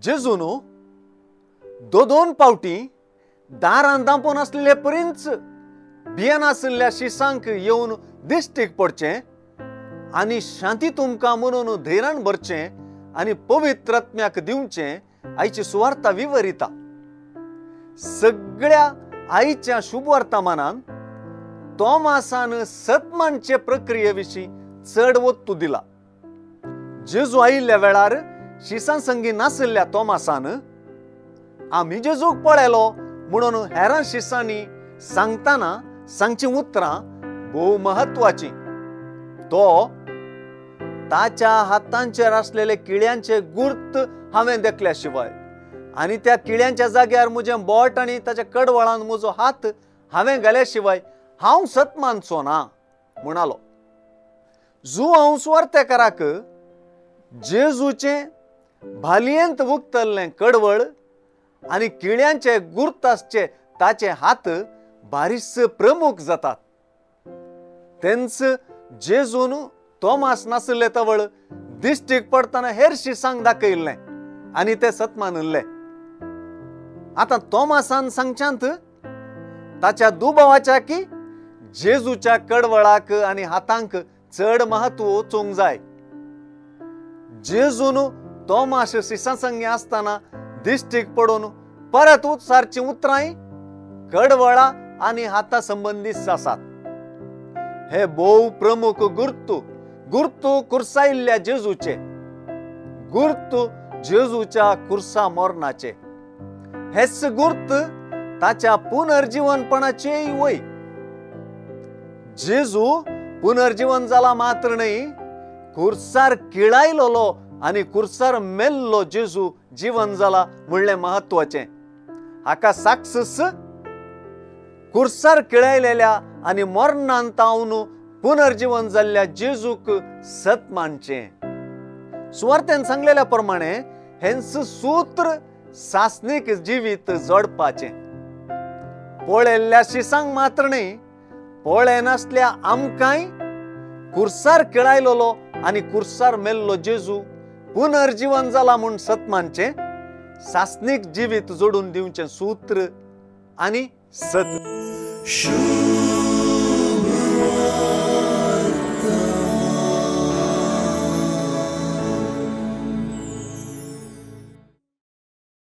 जेजून दोन पावटी दारान दांपून आसलेले परींच भियेनासल्या शिसांक येवन दिश्टीक पडचें आनी शांती तुमकां म्हणून धैर्यान भरचें आनी पवित्र आत्म्याक दिवचें आयची सुवार्ता विवरिता। सगळ्या आयच्या शुभवर्तमानान तोमासान सतमानचे प्रक्रिये विशीं चड वत्तू दिला। जेजू आयिल्ल्या वेळार शिसां संगी नाशिल्ल्या तोमासान आमी जेजूक पळयलो म्हणून हेरां शिसांनी सांगतना सांगचीं उतरां भोव म्हत्वाचीं। तो ताच्या हातांचेर आसलेले किळ्यांचे गुर्त हांवें देखल्या शिवाय आनी त्या किळ्यांच्या जाग्यार म्हजें बोट आनी ताच्या कडवळान म्हजो हात हांवें घाल्या शिवाय हांव सत मानचो ना म्हणालो। जुआंव सुवार्तेकाराक जेजूचें भालयेंत उगतल्लें कडवळ आनी किळ्यांचे गुर्त आसचे ताचे हात बारीस प्रमुख जातात। तेंच जेजून तोमास नाशिल्ले तवळ दिश्टीक पडटना हेर शिसांक दाखयल्लें आनी ते सत मानिल्ले। आतां तोमासान सांगच्यांत ताच्या दुबावाच्या की जेजूच्या कडवळाक आनी हातांक चड महत्व वचूंक जाय। जेजून तोमास शिसां संगी आसतना दिश्टीक पडून परत उच्चारचीं उतरांय कडवळा आनी हाता संबंदीत आसात। हे भोव प्रमुख गुर्तू गुर्तू कुर्सायिल्ल्या जेजूचे, गुर्तू जेजूच्या कुर्सा मरणाचे, हेच गुर्त ताच्या पुनर्जीवनपणाचेय वय। जेजू पुनर्जीवन जाला मात्र न्हय, कुर्सार किळायलोलो आनी कुर्सार मेल्लो जेजू जीवन जाला म्हणलें म्हत्वाचें। हाका साक्षस कुर्सार किळायलेल्या आनी मरणान तावन पुनर्जीवन जाल्ल्या जेजूक सत मानचें। सुवार्तेन सांगलेल्या प्रमाणे हेंच सूत्र सासनीक जिवीत जोडपाचें। पळयल्ल्या शिसांक मात्र न्हय, पळयनासल्या आमकांय कुर्सार किळायलोलो आनी कुर्सार मेल्लो जेजू पुनर्जीवन जाला म्हूण सत मानचें, सासनीक जिवीत जोडून दिवचें सूत्र आनी सत।